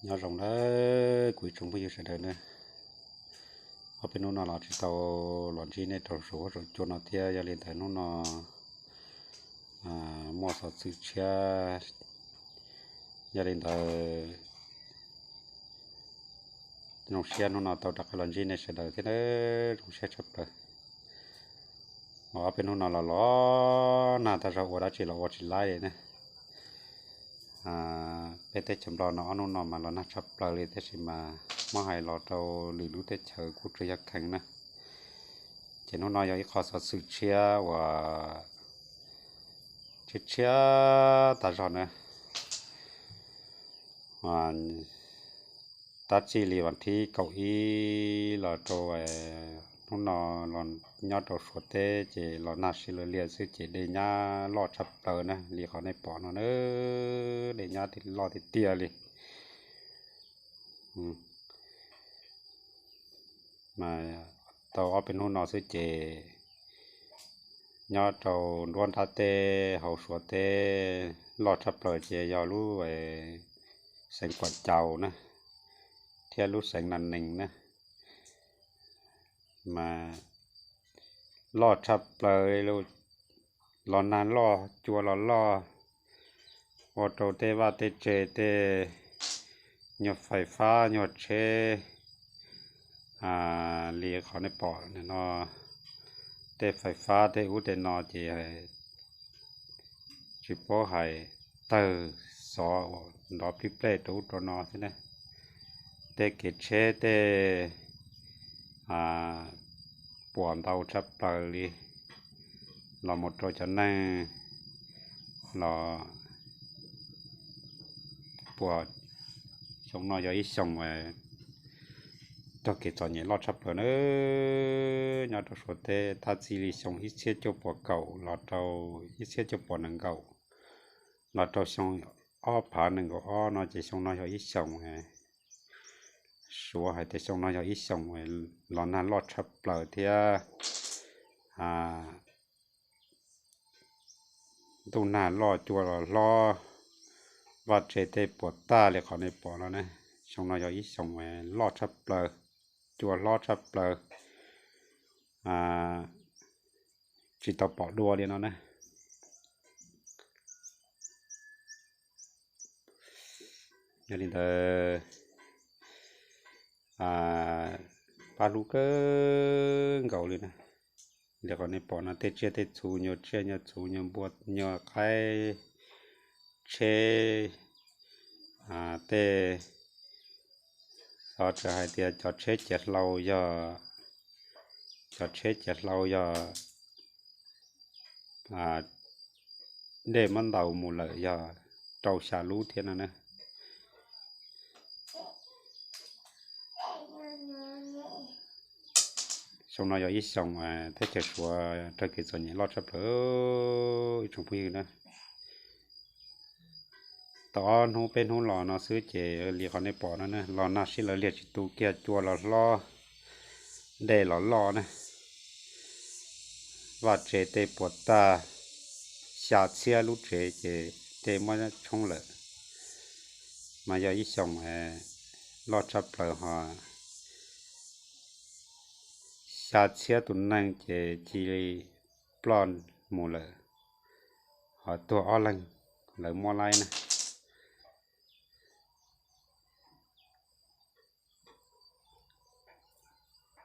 Nyob zoo na kuv ib tsoom phooj ywg sawv daws na. Ob peb hnub no los tsis tau los ntsib nej rau saum huab saum cua no thiab, yog li ntawd hnub no muaj xov xwm tshiab, yog li ntawd zoo siab hnub no tau rov qab los ntsib nej sawv daws thiab na, zoo siab tshaj plaws. Mas ob peb hnub no los los nag tag zog, ua dab tsi los ua tsis laib li na. Peb teb chaws Nplog no ob hnub no mas los nag tshaj plaws li, tab sis mas muab hais los rau lwm lub teb chaws kuj tsuas yog kheev na. Ces hnub no yog ib qho xov xwm tshiab uas tshiab tshiab tas zog na. Tab txij li vas thib kaum ib los rau hnub no los nyob rau Suav teb ces los nag sib law liag xwb ces dej nyab loj tshaj plaws na, li qhov nej pom no na, dej nyab loj tiag tiag li. Mas tau ob peb hnub no xwb ces nyob rau nruab nrab teb hauv Suav teb loj tshaj plaws ces yog lub xeev Kuam Caus na, thiab lub xeev Nas Nees na. Mas loj tshaj plaws, los nag loj cua los loj, ua rau tej vaj tej tse tej nyuag fais fab nyuag tsheb li qhov nej pom no, tej fais fab tej ub tej no ces tsis paub hais, tawg xov uas nrov plib plej rau ub rau no xwb na. Tej kev tsheb tej puas ntau tshaj plaws li, los mus rau cov neeg los puas. Xyoo no yog ib xyoos raug kev txom nyem loj tshaj plaws na. Nyob rau Suav teb tab txij li xyoo ib txhiab cuaj puas kaum los rau ib txhiab cuaj puas nees nkaum los rau xyoo ob phav nees nkaum ob no ces xyoo no yog ib xyoos, Suav hais tias xyoo no yog ib xyoos los nag loj tshaj plaws thiab ntuj nag loj cua los hlob, vaj tse tej puas tag li qhov nej pom no na. Xyoo no yog ib xyoos loj tshaj plaws, cua hlob tshaj plaws, tsis tau pom dua li no na. Yog li ntawd pab hlub kawg nkaus li na. Li qhov nej pom no tej tsiaj tej txhu, nyuag tsiaj nyuag txhu, nyuag npua nyuag qaib, tsheb, tej, xov txawm hais tias cov tsheb ciav hlau yog, cov tsheb ciav hlau yog dej muab ntaus mus lawm yog rau xya lub thiab no na. Xyoo no yog ib xyoos teb chaws Suav raug kev txom nyem loj tshaj plaws ib tsoom phooj ywg na. Tau ob hnub peb hnub los no xwb ces li qhov nej pom no na, los nag sib law liag tsis tu kiag, cua los hlob, dej los loj na. Vaj tse tej puas tag, xya txhiab lub tsev ces dej muab tshoob lawm. Mas yog ib xyoos loj tshaj plaws ho xya txhiab tus neeg ces cia li ploj mus lawm, ho tuag ob leeg lawv muab laib na.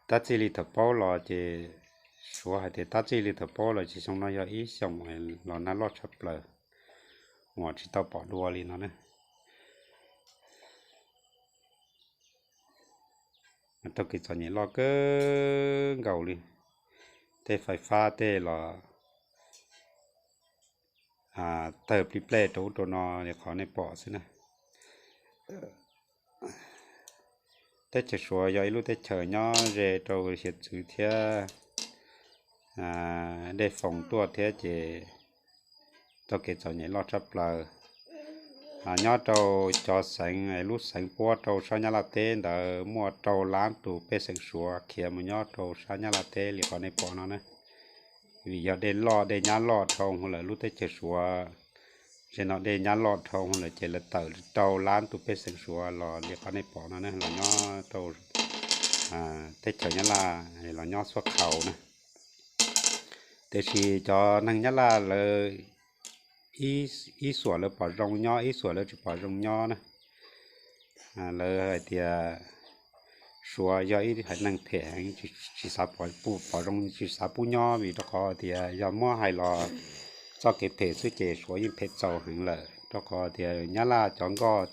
Tab txij li thaum paub los ces, Suav hais tias tab txij li thaum paub los ces xyoo no yog ib xyoos los nag loj tshaj plaws uas tsis tau pom dua li no na. Raug kev txom nyem loj kawg nkaus li. Tej fais fab tej los tawg plib plej rau ub rau no li qhov nej pom xwb na. Teb chaws Suav yog ib lub teb chaws nyob ze rau hiav txwv thiab dej foos tuaj thiab ces raug kev txom nyem loj tshaj plaws. Nyob rau cov xeev, lub xeev puab rau sab Nyab Laj teb ntawd muaj rau lab tus pej xeem Suav khiav mus nyob rau sab Nyab Laj teb li qhov nej pom no na. Vim yog dej loj dej nyab loj dhau lawm lub teb chaws Suav Ces no dej nyab loj dhau lawm ces lawv tawm rau lab tus pej xeem Suav los li qhov nej pom no na, los nyob rau teb chaws Nyab Laj los nyob xuab khau na. Tiam sis cov neeg Nyab Laj lawv ib xuam lawv pom zoo nyob, ib xuam lawv tsis pom zoo nyob na. Lawv hais tias Suav yog ib haiv neeg phem heev, tsis xav pom zoo, tsis xav pub nyob, vim rau qhov tias yog muab hais los txoj kev phem xwb ces Suav yeej phem txaus heev lawm, rau qhov tias Nyab Laj cov nkoj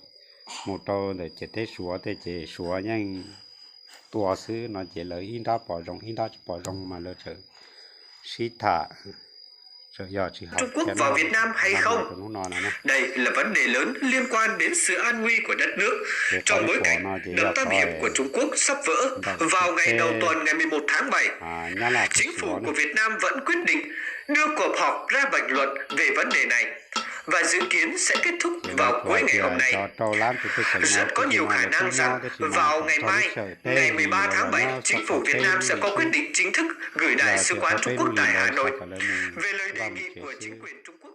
mus rau ntawm ciam teb Suav tej ces Suav yeej tua xwb no ces lawv ib nrab pom zoo ib nrab tsis pom zoo mas lawv tseem sib tham, tseem yog tsis hais Trung Quốc vào Việt Nam hay không? Đây là vấn đề lớn liên quan đến sự an nguy của đất nước trong bối cảnh đợt tam hiểm của Trung Quốc sắp vỡ vào ngày đầu tuần ngày mười một tháng bảy. Chính phủ của Việt Nam vẫn quyết định đưa cuộc họp ra bình luận về vấn đề này và dự kiến sẽ kết thúc vào cuối ngày hôm nay. Rất có nhiều khả năng rằng vào ngày mai, ngày mười ba tháng bảy, chính phủ Việt Nam sẽ có quyết định chính thức gửi Đại sứ quán Trung Quốc tại Hà Nội về lời đề nghị của chính quyền Trung Quốc.